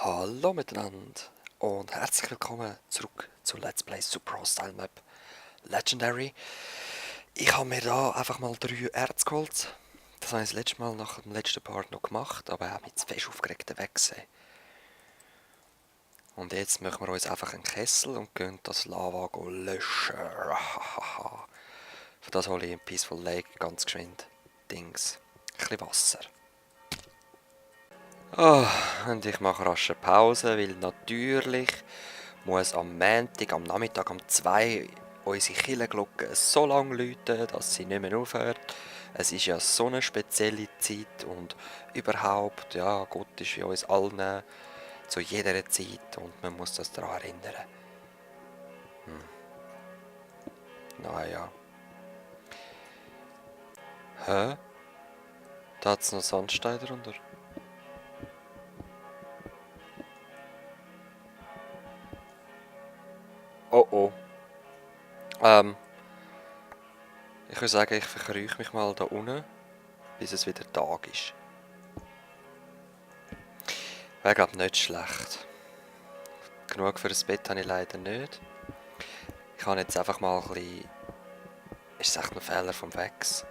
Hallo miteinander und herzlich willkommen zurück zu Let's Play Super Hostile Map Legendary. Ich habe mir da einfach mal 3 Erz geholt. Das habe ich das letzte Mal nach dem letzten Part noch gemacht, aber ich habe mich zu fest aufgeregt weggesehen. Und jetzt machen wir uns einfach einen Kessel und gehen das Lava löschen. Für das hole ich im Peaceful Lake ganz geschwind Dings. Ein bisschen Wasser. Und ich mache rasch eine Pause, weil natürlich muss am Montag, am Nachmittag um 2 unsere Kirchenglocke so lange läuten, dass sie nicht mehr aufhört. Es ist ja so eine spezielle Zeit und überhaupt, ja, Gott ist für uns allen zu jeder Zeit und man muss das daran erinnern. Naja. Hä? Da hat es noch Sandstein drunter. Oh oh. Ich würde sagen, ich verkrieche mich mal da unten, bis es wieder Tag ist. Wäre glaube nicht schlecht. Genug für ein Bett habe ich leider nicht. Ich habe jetzt einfach mal ein bisschen... Ist es echt ein Fehler vom Vex?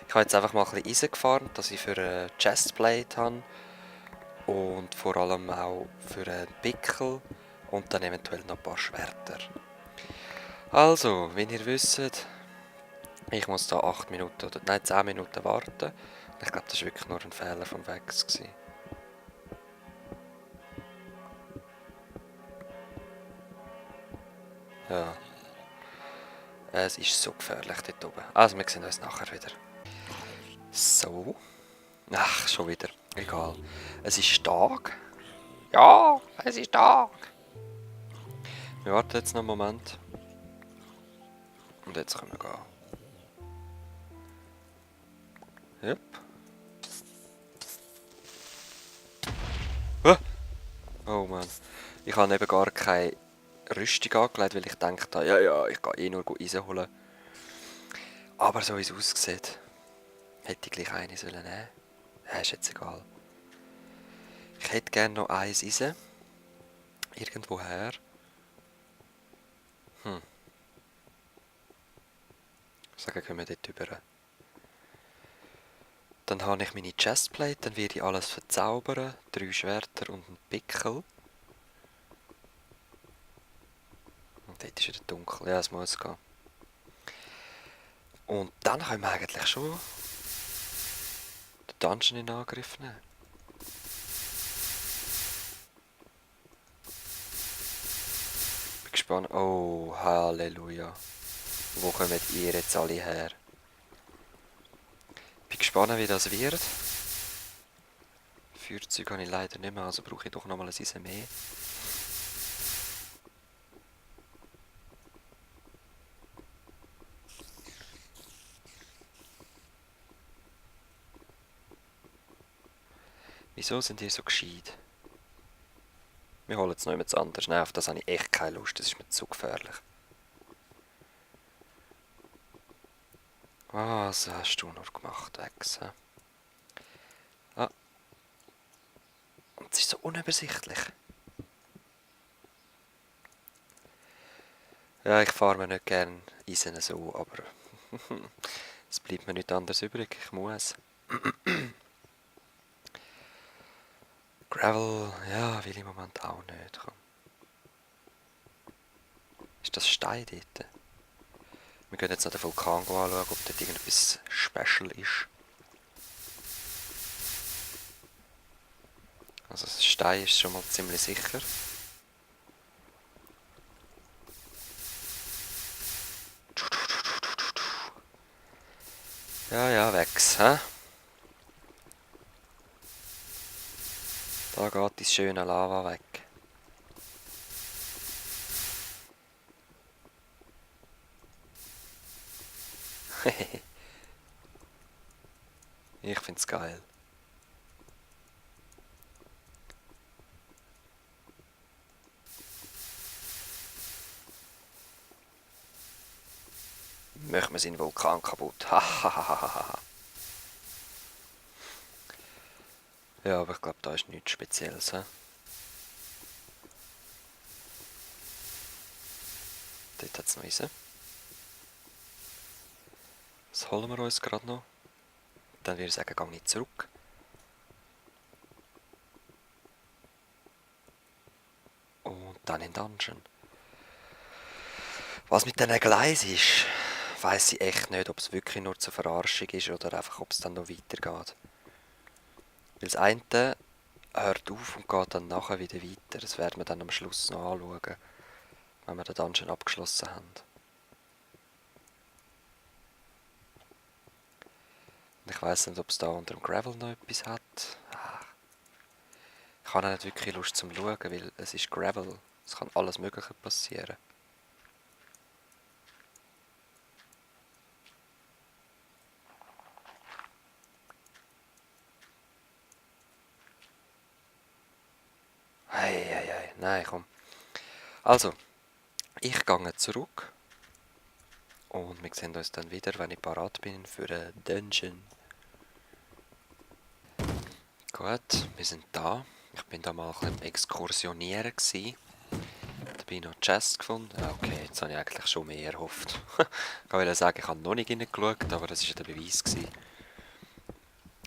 Ich habe jetzt einfach mal ein bisschen Eisen gefahren, dass ich für eine Chestplate habe. Und vor allem auch für einen Pickel. Und dann eventuell noch ein paar Schwerter. Also, wie ihr wisst, ich muss da 8 Minuten oder nein, 10 Minuten warten. Ich glaube, das war wirklich nur ein Fehler vom Vex gewesen. Ja. Es ist so gefährlich dort oben. Also, wir sehen uns nachher wieder. So. Ach, schon wieder. Egal. Es ist Tag. Ja, es ist Tag. Wir warten jetzt noch einen Moment. Und jetzt können wir gehen. Yep. Ah! Oh Mann. Ich habe eben gar keine Rüstung angelegt, weil ich dachte, ja, ich gehe eh nur Eisen holen. Aber so wie es aussieht, hätte ich gleich eine sollen nehmen. Ja, ist jetzt egal. Ich hätte gerne noch eins Eisen. Irgendwoher. Ich sage, können wir dort rüber. Dann habe ich meine Chestplate, dann werde ich alles verzaubern. 3 Schwerter und einen Pickel. Und dort ist wieder dunkel. Ja, es muss gehen. Und dann können wir eigentlich schon den Dungeon in Angriff nehmen. Bin gespannt. Oh, Halleluja. Wo kommen ihr jetzt alle her? Bin gespannt, wie das wird. Feuerzeug habe ich leider nicht mehr, also brauche ich doch nochmal ein Eisen mehr. Wieso sind ihr so gescheit? Wir holen jetzt noch jemand anderes. Nein, auf das habe ich echt keine Lust, das ist mir zu gefährlich. Was hast du noch gemacht, Ex? Ah. Und es ist so unübersichtlich. Ja, ich fahre mir nicht gerne Eisen so, aber es bleibt mir nichts anderes übrig. Ich muss. Gravel, ja, will ich im Moment auch nicht. Komm. Ist das Stein dort? Wir gehen jetzt noch den Vulkan anschauen, ob dort irgendetwas Special ist. Also das Stein ist schon mal ziemlich sicher. Ja, Wex, hä? Da geht das schöne Lava weg. Ich find's geil. Machen wir seinen Vulkan kaputt. Hahaha. Ja, aber ich glaube, da ist nichts Spezielles. He? Dort hat es noch Eisen. Das holen wir uns gerade noch. Dann würde ich sagen, gehe ich zurück. Und dann in den Dungeon. Was mit diesen Gleisen ist, weiss ich echt nicht, ob es wirklich nur zur Verarschung ist oder einfach, ob es dann noch weitergeht. Weil das eine hört auf und geht dann nachher wieder weiter. Das werden wir dann am Schluss noch anschauen, wenn wir den Dungeon abgeschlossen haben. Und ich weiss nicht, ob es da unter dem Gravel noch etwas hat. Ich habe auch nicht wirklich Lust zum Schauen, weil es ist Gravel. Es kann alles Mögliche passieren. Hey, nein, komm. Also, ich gehe zurück. Und wir sehen uns dann wieder, wenn ich parat bin für einen Dungeon. Gut, wir sind da. Ich bin da mal ein bisschen am Exkursionieren gsi. Da habe ich noch Chest gefunden. Ah, okay, jetzt habe ich eigentlich schon mehr erhofft. Ich wollte sagen, ich habe noch nicht reingeschaut, aber das war ja der Beweis gewesen.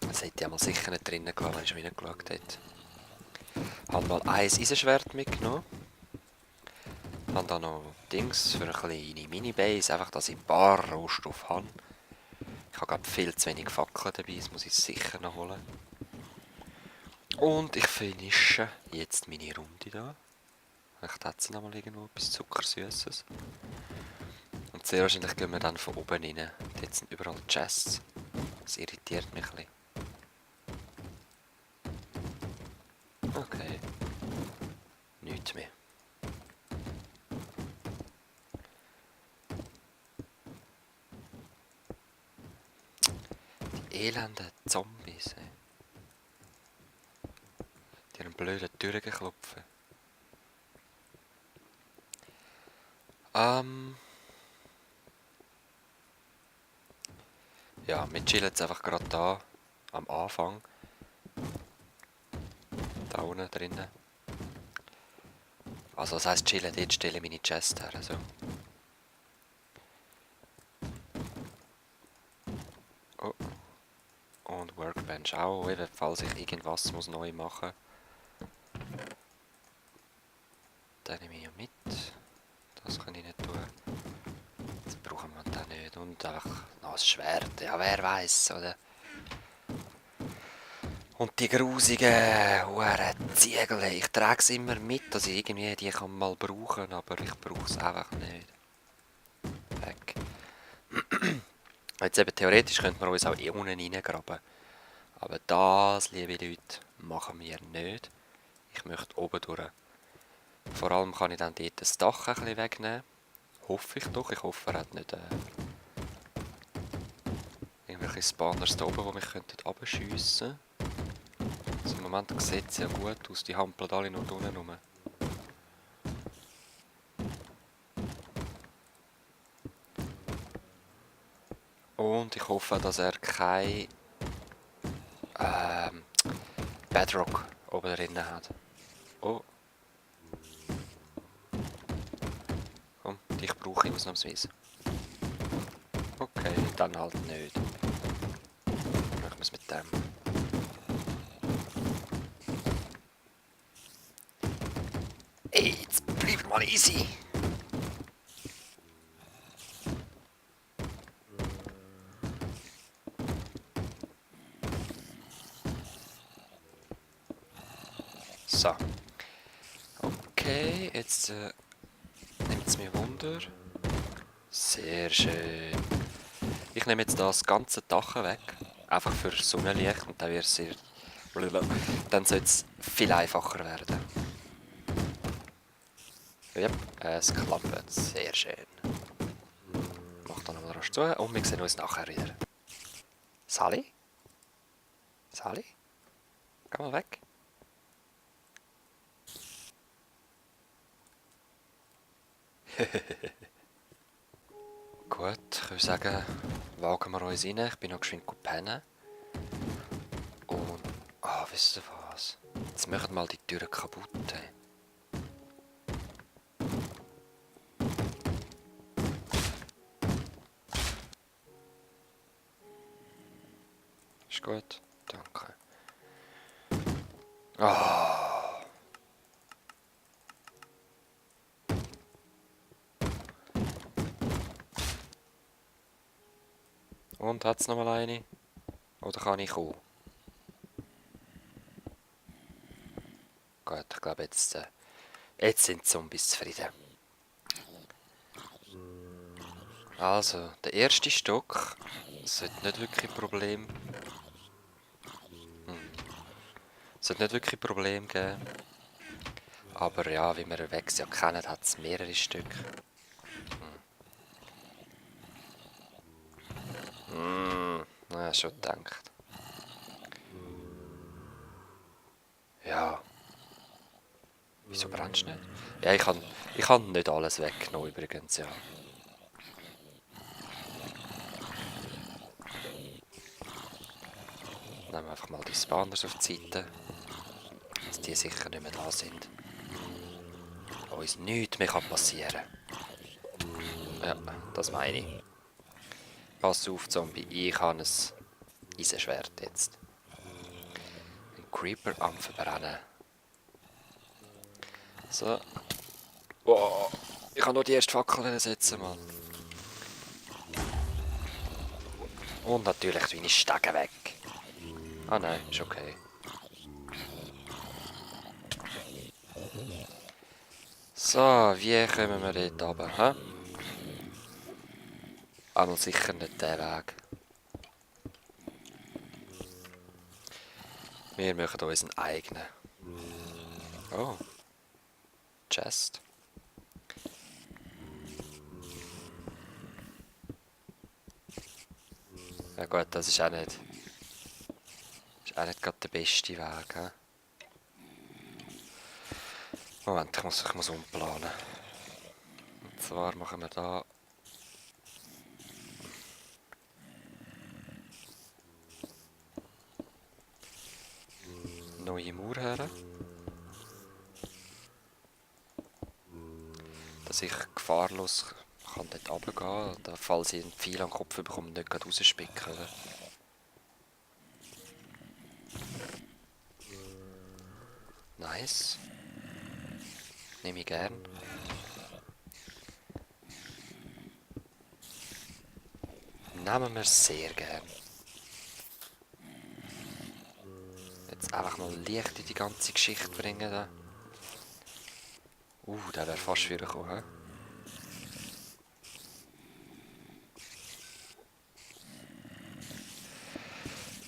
Das hätte ich mal sicher nicht drinnen gelassen, wenn ich schon reingeschaut hätte. Ich habe mal ein Eisenschwert mitgenommen. Ich habe da noch Dings für eine kleine Mini-Base, einfach, dass ich ein paar Rohstoffe habe. Ich habe gerade viel zu wenig Fackeln dabei, das muss ich sicher noch holen. Und ich finische jetzt meine Runde da. Vielleicht hat sie noch mal irgendwo etwas Zuckersüßes. Und sehr wahrscheinlich gehen wir dann von oben rein. Dort sind überall Chests. Das irritiert mich ein bisschen. Okay. Nichts mehr. Die elenden Zombies, ey. Die haben blöden Türen geklopft. Ja, wir chillen jetzt einfach gerade da. Am Anfang. Da unten drinnen. Also das heisst chillen, dort stelle ich meine Chest her. Also. Oh. Und Workbench auch, eben, falls ich irgendwas muss neu machen muss. Den nehme ich ja mit. Das kann ich nicht tun. Das brauchen wir dann nicht. Und einfach noch ein Schwert. Ja, wer weiß, oder? Und die grusigen Huren Ziegel, ich trage es immer mit, dass ich irgendwie die kann mal brauchen, aber ich brauche es einfach nicht. Weg. Jetzt eben theoretisch könnte man uns auch eh unten reingraben. Aber das, liebe Leute, machen wir nicht. Ich möchte oben durch. Vor allem kann ich dann dort das Dach ein bisschen wegnehmen. Hoffe ich doch. Ich hoffe, er hat nicht irgendwelche Spawners da oben, die mich abschiessen könnten. Also im Moment sieht es ja gut aus. Die hampeln alle nur unten rum. Und ich hoffe, dass er kein Bedrock oben drin hat. Oh. Komm, dich brauche ich ausnahmsweise. Okay, dann halt nicht. Machen wir es mit dem. Ey, jetzt bleib mal easy. So. Okay, jetzt nimmt es mir Wunder. Sehr schön. Ich nehme jetzt das ganze Dach weg. Einfach für Sonnenlicht und dann wird es sehr... Dann soll es viel einfacher werden. Ja, es klappt. Sehr schön. Mach dann nochmal rasch zu und wir sehen uns nachher wieder. Sally? Sally? Geh mal weg. Gut, ich würde sagen, wagen wir uns rein. Ich bin noch geschwind pennen. Und, wisst ihr was? Jetzt machen wir mal die Türen kaputt. Ist gut. Danke. Ah. Und hat es nochmal eine? Oder kann ich kommen? Gut, ich glaube jetzt sind die Zombies zufrieden. Also, der erste Stock sollte nicht wirklich ein Problem. Sollte nicht wirklich ein Problem geben. Aber ja, wie wir Wex ja kennen, hat es mehrere Stück. Ja, schon gedacht. Ja. Wieso brennst du nicht? Ja, ich kann nicht alles weggenommen übrigens, ja. Nehmen wir einfach mal die Spawners auf die Seite. Dass die sicher nicht mehr da sind. Uns nichts mehr passieren kann. Ja, das meine ich. Pass auf, Zombie, ich habe ein Eisenschwert jetzt. Ein Creeper am Verbrennen. So. Oh, ich kann nur die erste Fackel setzen, Mann. Und natürlich deine Stege weg. Ah nein, ist okay. So, wie kommen wir dort runter? Hä? Aber sicher nicht den Weg. Wir machen unseren eigenen. Oh. Chest. Ja gut, das ist auch nicht... Ist auch nicht gerade der beste Weg, he? Moment, ich muss umplanen. Und zwar machen wir da... Neue Mauer her. Dass ich gefahrlos kann dort runtergehen kann. Falls ich einen Pfeil am Kopf bekomme, nicht gerade rausspicken, oder? Nice. Nehme ich gern. Nehmen wir sehr gern. Jetzt einfach mal Licht in die ganze Geschichte bringen. Da. Der wäre fast wieder gekommen.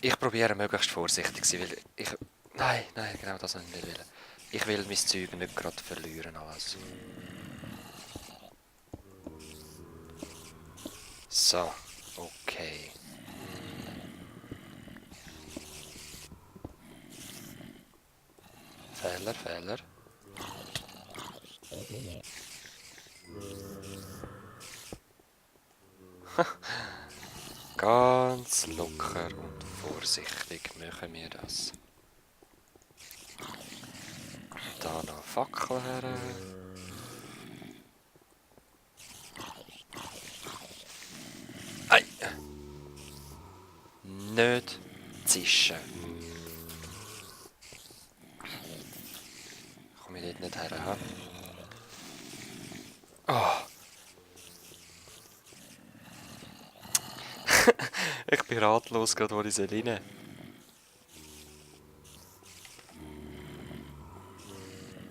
He? Ich probiere möglichst vorsichtig zu sein, weil ich... Nein, genau das will ich nicht will. Ich will mein Zeug nicht gerade verlieren alles. So, okay. Fehler. Ganz locker und vorsichtig machen wir das. Da noch Fackel her. Ei! Nicht zischen. Komme ich dort nicht her? Oh. Ich bin ratlos, gerade wo ich sie rein.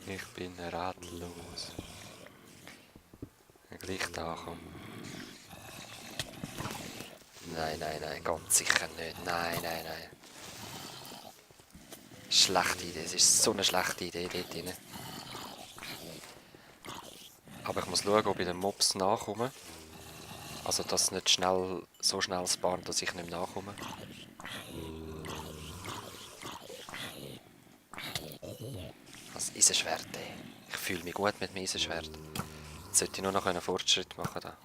Ich bin ratlos. Gleich da komm. Nein, ganz sicher nicht. Nein. Schlechte Idee, es ist so eine schlechte Idee dort drin. Aber ich muss schauen, ob ich den Mobs nachkomme. Also, dass es nicht so schnell spawnt, dass ich nicht mehr nachkomme. Das Eisenschwert, ey. Ich fühle mich gut mit dem Eisenschwert. Jetzt sollte ich nur noch einen Fortschritt machen da.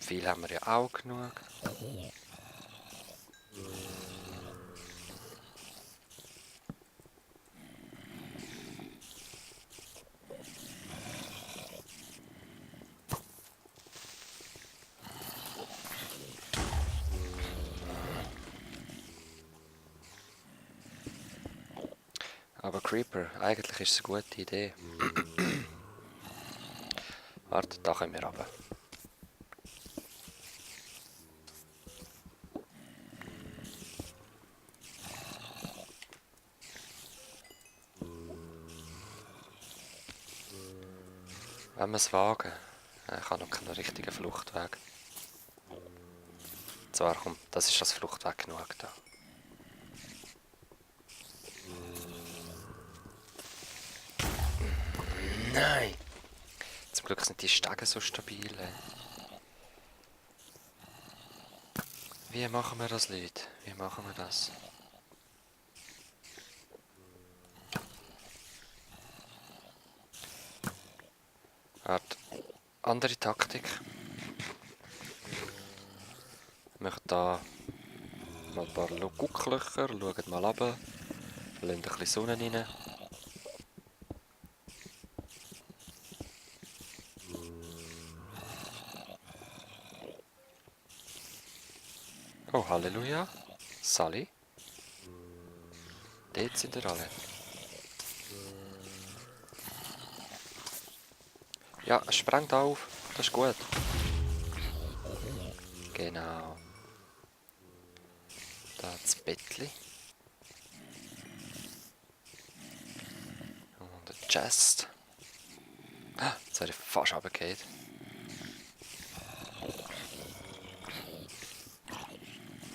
Viel haben wir ja auch genug. Aber Creeper, eigentlich ist es eine gute Idee. Warte, da können wir runter. Wenn wir es wagen. Ich habe noch keinen richtigen Fluchtweg. Zwar kommt, das ist das Fluchtweg genug da. Nein! Zum Glück sind die Stege so stabil. Ey. Wie machen wir das, Leute? Wie machen wir das? Warte. Andere Taktik. Wir machen da mal ein paar Gucklöcher, schauen mal runter, lassen ein bisschen Sonne rein. Oh, Halleluja. Sally. Dort sind wir alle. Ja, es sprengt auf. Das ist gut. Genau. Da das Bettli. Und der Chest. Ah, jetzt habe ich fast runtergefallen.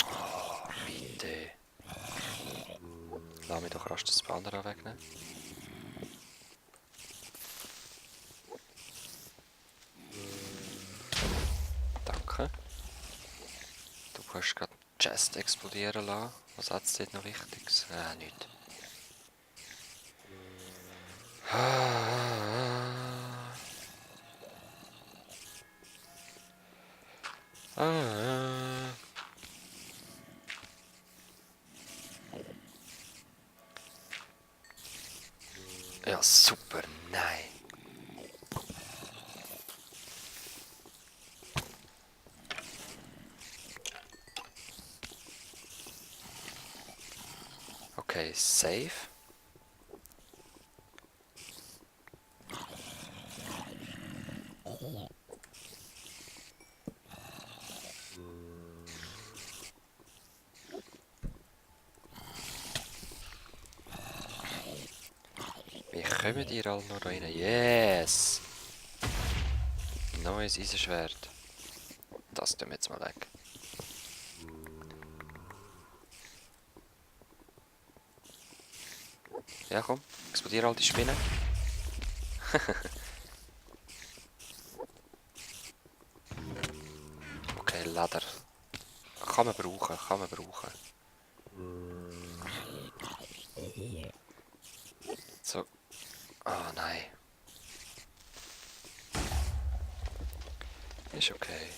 Oh, bitte. Lass mich doch rasch das Banner wegnehmen. Danke. Du hast gerade die Chest explodieren lassen. Was hat es dort noch Wichtiges? Nichts. Ja, super, nein. Okay, safe. Wie kommen ihr alle noch rein? Yes! Neues Eisenschwert. Das tun wir jetzt mal weg. Ja, komm. Explodiere all die Spinnen. Okay, Leder. Kann man brauchen, kann man brauchen. So. Ah, nein. Ist okay.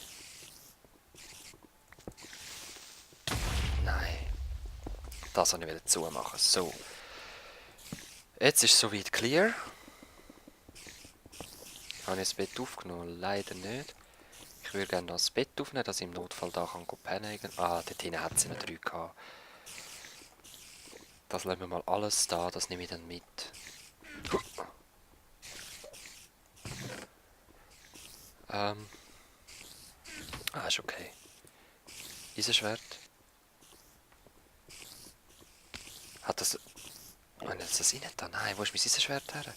Nein. Das soll ich wieder zumachen. So. Jetzt ist es soweit clear. Habe ich das Bett aufgenommen? Leider nicht. Ich würde gerne das Bett aufnehmen, dass ich im Notfall da kann pennen kann. Ah, dort hinten hat es noch 3 gehabt. Das lassen wir mal alles da, das nehme ich dann mit. Ist okay. Eisenschwert. Hat das... Wenn jetzt das rein da? Nein, wo ist mein Eisenschwert her?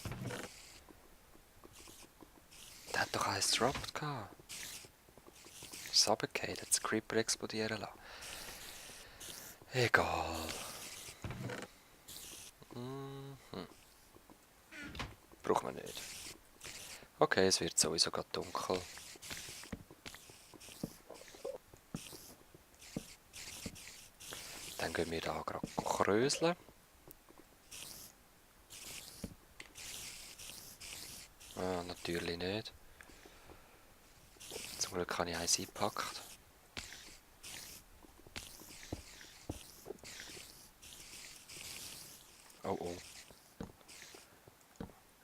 Der hat doch eins gedroppt gehabt. Ist runtergefallen, hat das Creeper explodieren lassen. Egal. Braucht man nicht. Okay, es wird sowieso gerade dunkel. Dann gehen wir da gerade kröseln. Ah, natürlich nicht. Zum Glück habe ich eins eingepackt. Oh oh.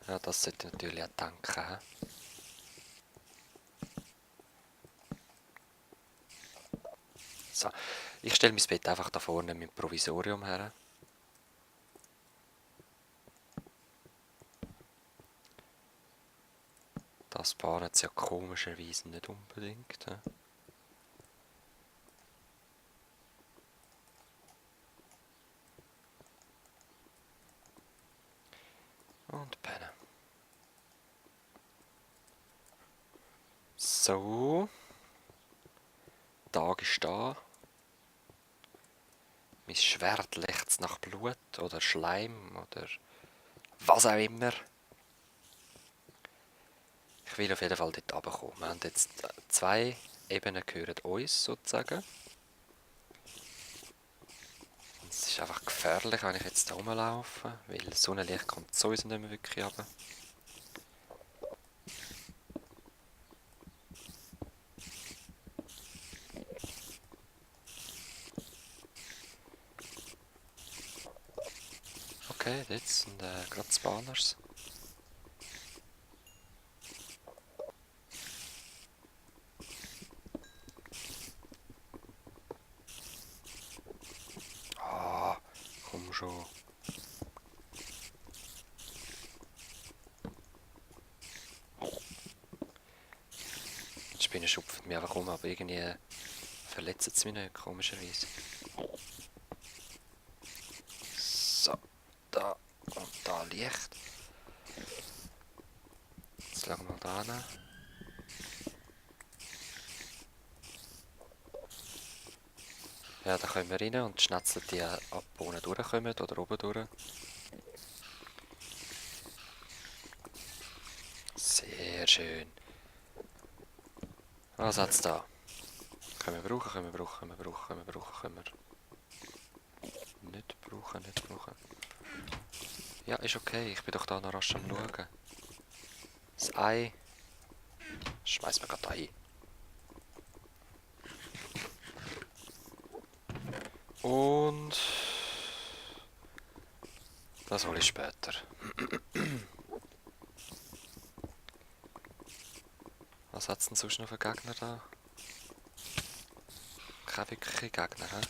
Ja, das sollte natürlich auch tanken. So, ich stelle mein Bett einfach da vorne mit dem Provisorium her. Das spawnen sie ja komischerweise nicht unbedingt. He? Und pennen. So. Tag ist da. Mein Schwert lechzt nach Blut oder Schleim oder was auch immer. Ich will auf jeden Fall dort runterkommen. Wir haben jetzt 2 Ebenen gehören uns sozusagen. Es ist einfach gefährlich, wenn ich jetzt da rumlaufe, weil das Sonnenlicht kommt sowieso nicht mehr wirklich runter. Okay, dort sind gerade Spawners. Ah, komm schon. Die Spinne schupft mich einfach um, aber irgendwie verletzt es mich nicht, komischerweise. So, da und da Licht. Jetzt schauen wir mal da hin. Ja, da kommen wir rein und schnetzeln die ab, die unten durchkommen oder oben durch. Sehr schön. Was hat's da? Können wir brauchen, können wir brauchen, können wir brauchen, können wir brauchen, können wir nicht brauchen, nicht brauchen. Ja, ist okay, ich bin doch da noch rasch am Schauen. Das Ei. Schmeiß mir gerade ein. Und das hole ich später. Was hat es denn sonst noch für Gegner da? Keine wirkliche Gegner, hä?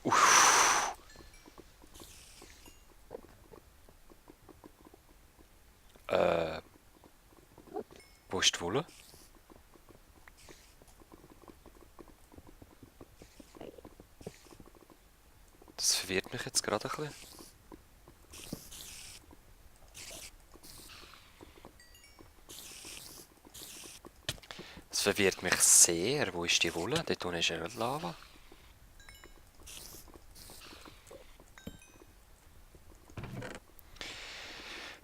Uff. Wo ist die Wolle? Das verwirrt mich jetzt gerade ein bisschen. Das verwirrt mich sehr. Wo ist die Wolle? Dort unten ist ja Lava.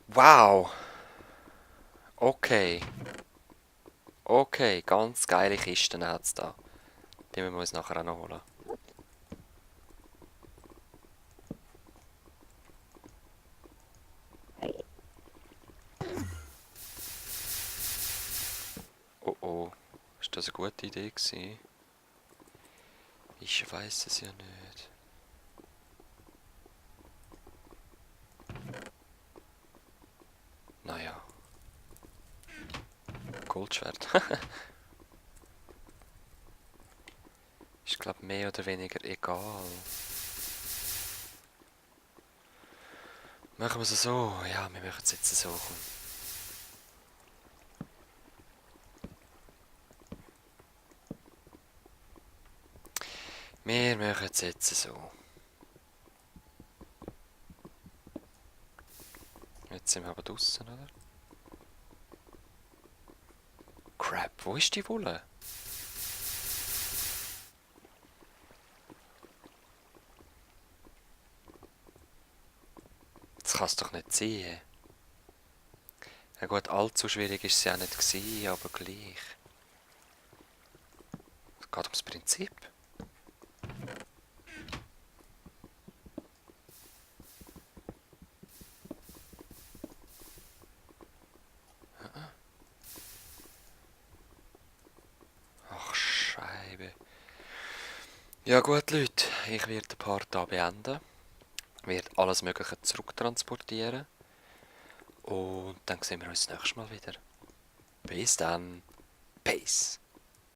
Wow. Okay. Okay, ganz geile Kisten hat es da. Die müssen wir uns nachher auch noch holen. Oh oh. Ist das eine gute Idee gewesen? Ich weiß es ja nicht. Naja. Goldschwert. Ist glaube mehr oder weniger egal. Machen wir es so? Ja, wir machen es jetzt so. Komm. Wir machen es jetzt so. Jetzt sind wir aber draußen, oder? Crap, wo ist die Wolle? Das kann es doch nicht sein. Ja gut, allzu schwierig ist es ja nicht gewesen, aber gleich. Es geht ums Prinzip. Ach, Scheibe. Ja gut, Leute, ich werde den Part hier beenden. Werde alles Mögliche zurücktransportieren. Und dann sehen wir uns das nächste Mal wieder. Bis dann. Peace.